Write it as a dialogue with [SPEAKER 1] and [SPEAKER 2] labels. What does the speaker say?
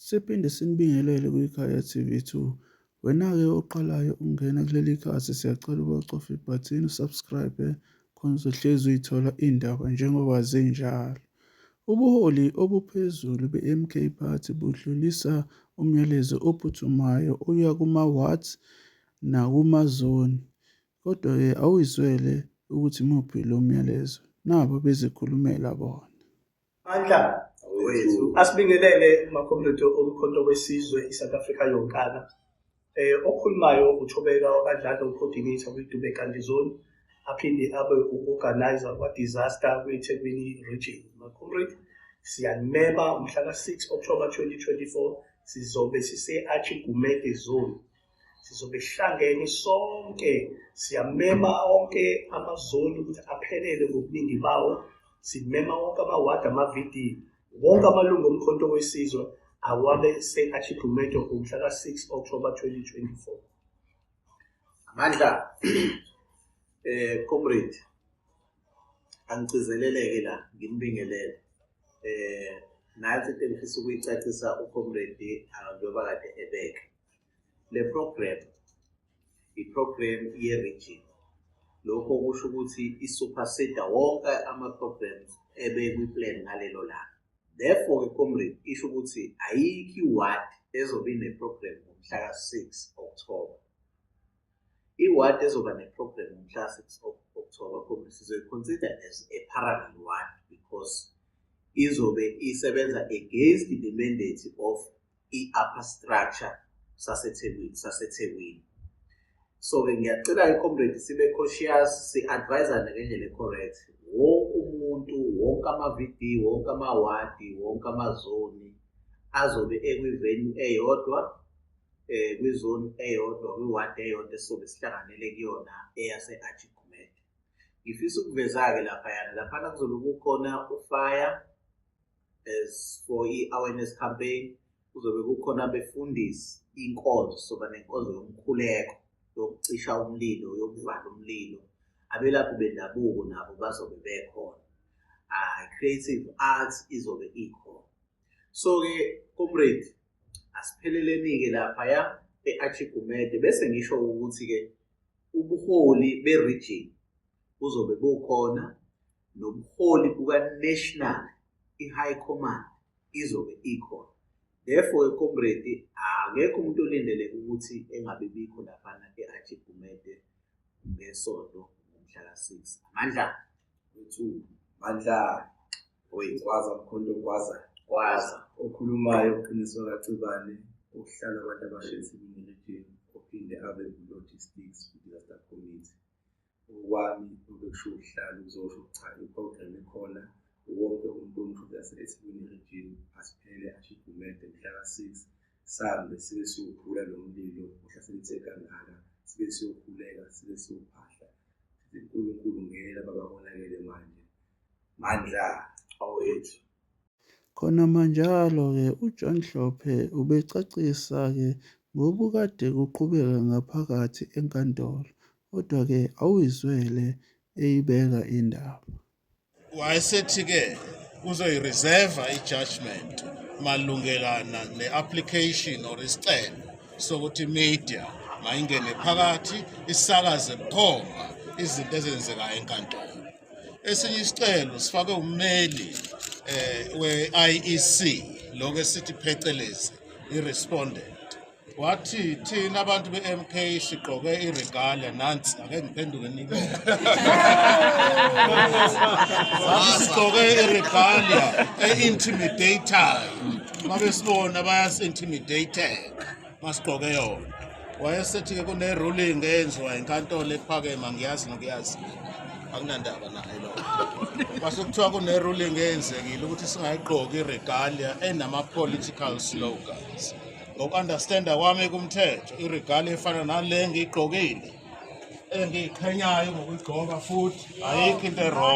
[SPEAKER 1] Siphinde sinibingelele kwiKhaya TV 2. Wena-ke oqalayo ukungena kuleli khasi siyacela ukuba ucofe ibhathini usubscribe khona uzohlezi uyithola iy'ndaba njengoba zinjalo. Ubuholi obuphezulu be-MK Party budlulisa umyalezo ophuthumayo oya kuma-wards nakuma-zone. Kodwa-ke awuyizwele ukuthi imuphi lo myalezo, nabo bezikhulumela bona.
[SPEAKER 2] Mandla wethu asibingelele makhomrade omkhonto wesizwe iSouth Africa yonkana. Okhulumayo uThobeka wakadlada ucoordinator kwiDube Kanti Zone aphinde abe u-organizer kwa-disaster kwiThekwini region. Makhomrade siyanimema umhla ka-6 October 2024 sizobe sise-Archie Gumede Zone. Sizobe sihlangene sonke siyamema onke amazoni ukuthi aphelele ngobuningi bawo. Simema wonke amawadi ama-VD wonke amalungu omkhonto wesizwe awabe se-Archie Gumede ngomhla ka-6 October 2024.
[SPEAKER 3] Amandla comrade angigcizeleleke la nginibingelele nansi into engifisa ukuyicacisa ucomrade njengoba kade ebeka le program i-program ye-region. Lokho kusho ukuthi i-supersede wonke ama-programs ebekwi-plan ngalelo langa. Therefore-ke comrade isho ukuthi ayikho i-ward ezobe ine-program ngomhla ka-6 October. I-ward ezoba ne-program ngomhla ka-6 October comrade sizoyi-consider as a parallel ward because izobe isebenza against the mandate of i-upper structure saseThekwini. So-ke ngiyacela-ke comrade sibe cautious, si-advise-ane ngendlela e-correct. Wonke umuntu, wonke ama-VD, wonke amawadi, wonke amazoni azobe ekwi-venue eyodwa, kwizone eyodwa, kwiwadi eyodwa esizobe sihlanganele kuyona eyase-Archie Gumede. Ngifisa ukuveza-ke laphayana, laphana kuzobe kukhona u-fire as for i-awareness campaign, kuzobe kukhona abefundisi, inkonzo, soba nenkonzo yomkhuleko yokucisha umlilo, yokuvala umlilo. Abelaphi bendabuko nabo bazobe bekhona. Creative arts izobe ikhona. So-ke comrade asipheleleni-ke laphaya e-Archie Gumede bese ngisho ukuthi-ke ubuholi be-region buzobe bukhona nobuholi buka-national i-high command izobe ikhona. Therefore comrade akekho umuntu olindeleke ukuthi engabe bikho laphana e-Archie Gumede ngesonto ngomhla ka-6. Amandla
[SPEAKER 4] wethu Mandla
[SPEAKER 3] wethu
[SPEAKER 4] Gwaza mkhonto gwaza
[SPEAKER 3] gwaza
[SPEAKER 4] okhulumayo uqiniso kaCibane ohlala abantu abasha eThekwini region ophinde abe ku-logistics disaster committee. Okwami obekusho uhlala ukuzosho cha i-program ikhona wonke umuntu omhlophe yase-eThekwini region asiphele Archie Gumede mhla ka-6 sambe sibe siyobhula lo mlilo ohlasela ithe kangaka sibe siyokhuleka sibe siyophahla sithi uNkulunkulu ngeke bababonakele manje Mandla
[SPEAKER 3] awethu.
[SPEAKER 1] Khonamanjalo-ke uJohn Hlophe ubecacisa-ke ngobukade kuqhubeka ngaphakathi enkantolo, kodwa-ke awuyizwele eyibeka indaba.
[SPEAKER 5] Wayesethi-ke uzoyireserva i-judgment malungelana ne-application or isicelo sokuthi media mayingene phakathi isakaze bukhoma izinto ezenzekayo enkantolo. Esinye isicelo sifake ummeli we-IEC lokho esithi phecelezi i-respondent wathi thina abantu be-MK sigqoke iregalia nansi ake ngiphenduke nibone wathi sigqoke iregalia e-intimidator mabesibona bayasi-intimidateka masigqoke yona. Wayesethi-ke kune-ruling eyenziwa inkantolo ephakeme angiyazi nokuyazi akunandaba naye lokho. Kwase kuthiwa kune-ruling eyenzekile ukuthi singayigqoki iregalia enama-political slogans. Ngoku-understanda kwami kumthetho iregalia efana nale ngiyigqokile engiyiqhenyayo ngokuyigqoka futhi ayikho into e-wrong.